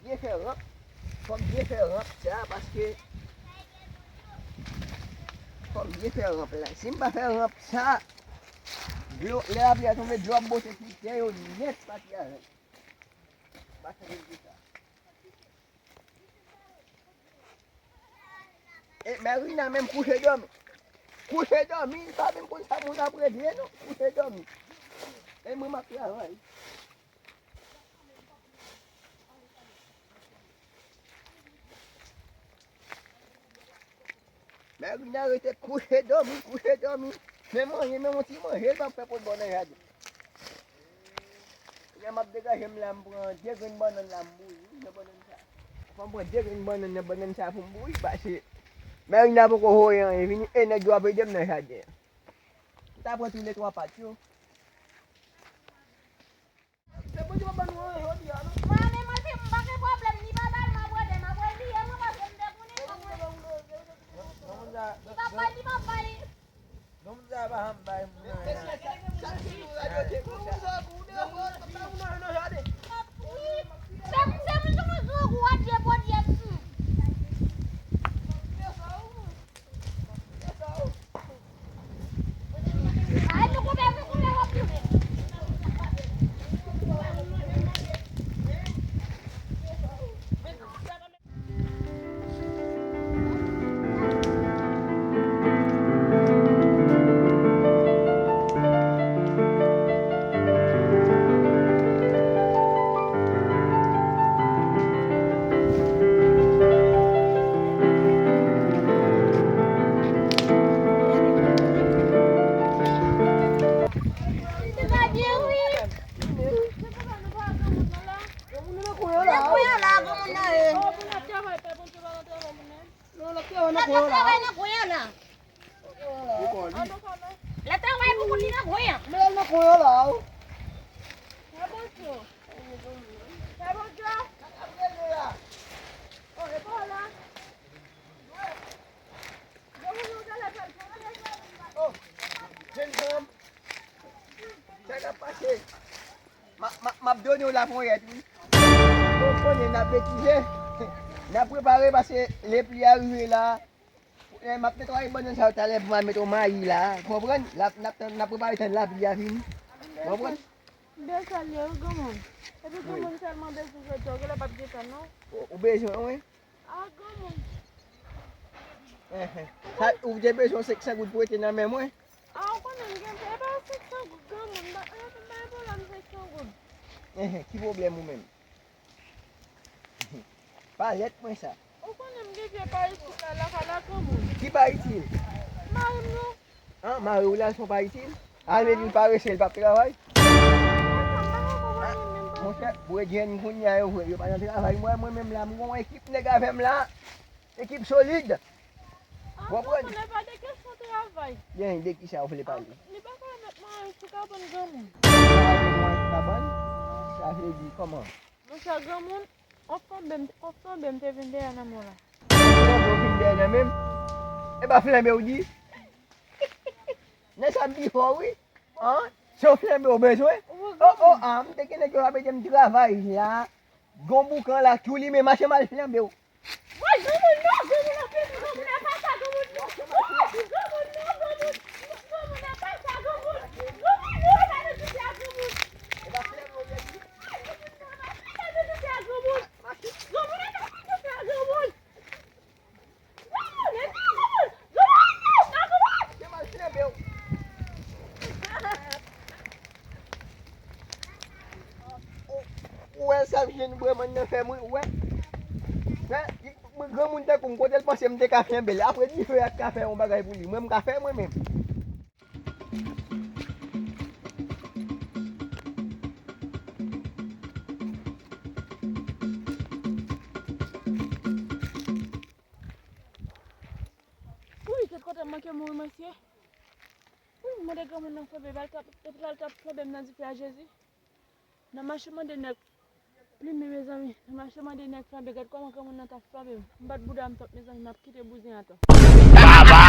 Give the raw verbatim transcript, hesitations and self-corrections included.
Byen fè ranp. Fò m byen fè ranp sa, paske fò m byen fè ranp la. Si m pa fè ranp sa, dlo, lè lapli a tonbe, dlo ap bwote sou tè yo nèt pati avè m. Pa fè ranp sa. E Marina menm kouche dòmi. Kouche dòmi, li pa menm konn sa moun ap regle non. Kouche dòmi. E mwen m ap travay. Marina rete kouche dòmi, kouche dòmi. Men manje, men yon ti manje, li p ap fè pou l bon nan jaden. Kounye a m ap degaje m la, m pran de grenn bannann la, m bouyi nan bannann sa. Fò m pran de grenn bannann nan bannann sa pou m bouyi, paske Marina poko voye anyen vini, e nèg yo ap ede m nan jaden an. M ta pran tou le twa pat yo. Se Bondye p ap ban nou anyen jodi a, non? Mwen, men mwen, se m pa gen pwoblèm, li pa ba m, m ap rete, m ap reziye mwen, paske m te konnen sa, mwen. Li p ap bay, li p ap bay. Donm sa pa janm bay moun anyen. Se moun se moun sou moun sou kou, adye, Bondye. Ay, nou koupe, nou koupe, nou koupe. Granmoun nan nan kwen an la. Nan kwen an la, granmoun nan ye. Non, l ap travay nan kwen an la. L ap travay nan kwen an la. L ap travay pou kont li nan kwen an. Men l nan kwen an la, wi. Fè bon cho. Fè bon cho. Oh, e pa la. Oh, jèn fanm. Sa k ap pase? M ap, m ap, m ap donnen w laponyèt, wi. Ou konnen n ap betize. N ap prepare paske lepli a rive la. Eh, m ap netwaye bannann sa yo talè pou m al mete yon mayi la. Ou konprann? L ap, n ap, n ap prepare tann lapli a vini. Ou konprann? M bezwen li, wi, granmoun. Epi granmoun tèlman bezwen jodi a, ou genlè p ap gen tan, non. Ou, ou bezwen, wi. Ah, granmoun. Enhen. Sa, ou te bezwen senk san goud pou rete nan men mwen? Ah, ou konnen m gen, e pa senk san goud, granmoun. Ba, e, pa gen pwoblèm senk san goud. Enhen, ki pwoblèm ou menm? Palèt mwen sa. Ou konnen m gen vye pa itil la, lakay la, granmoun. Ki pa itil? Mari m, non. An, mari w la, se yon pa itil? A, men li parese, li p ap travay? Monchè, bredjenn kounye a yo vre, yo pa nan travay. Mwen, mwen menm la, m gon ekip nèg avè m la. Ekip solid. Ou konprann? Li pa de kesyon travay. Byen, de ki sa w vle pale? Li pa ka met mwen sou kabann granmoun. Li pa ka met mwen sou kabann? Sa vle di kòman? Monchè, granmoun, yon flanbe m, yon flanbe m te vin dèyè nan men w la. Flanbe w vin dèyè nan men m? E pa flanbe w di? Nèg sa ap di fò wi. An? Se yon flanbe w bezwen? Oh, oh, ah, m te gen nèg yo ap ede m travay la. Gon boukan la, tou li men mache m al flanbe w. Woy, granmoun non, granmoun anpil, granmoun nan pa sa, granmoun non, granmoun non, granmoun, granmoun nan pa sa, granmoun, granmoun non, pa nan tout sa, granmoun. Ay, granmoun nan pa sa, pa nan tout sa, granmoun. Granmoun nan pa sa, granmoun. Granmoun, e pa granmoun, granmoun, granmoun, granmoun. Ou, ou wè sa m jwenn vreman nan fè mwen, ou wè? Wè, mwen granmoun tankou m, kote l panse m te ka flanbe l? Apre dife ak ka fè yon bagay pou li, mwen m ka fè mwen menm. Wi, kèt kote m manke mouri, mesye. Wi, m mande granmoun nan flanbe, epi l al t ap, epi l al t ap flanbe m nan dife a, Jezi. Nan mache mande nèg plimen, mezanmi. Nan mache mande nèg flanbe, gad kòman granmoun nan t ap flanbe m. M bat bouda m twòp, mezanmi, m ap kite bouzen an tou. Baba!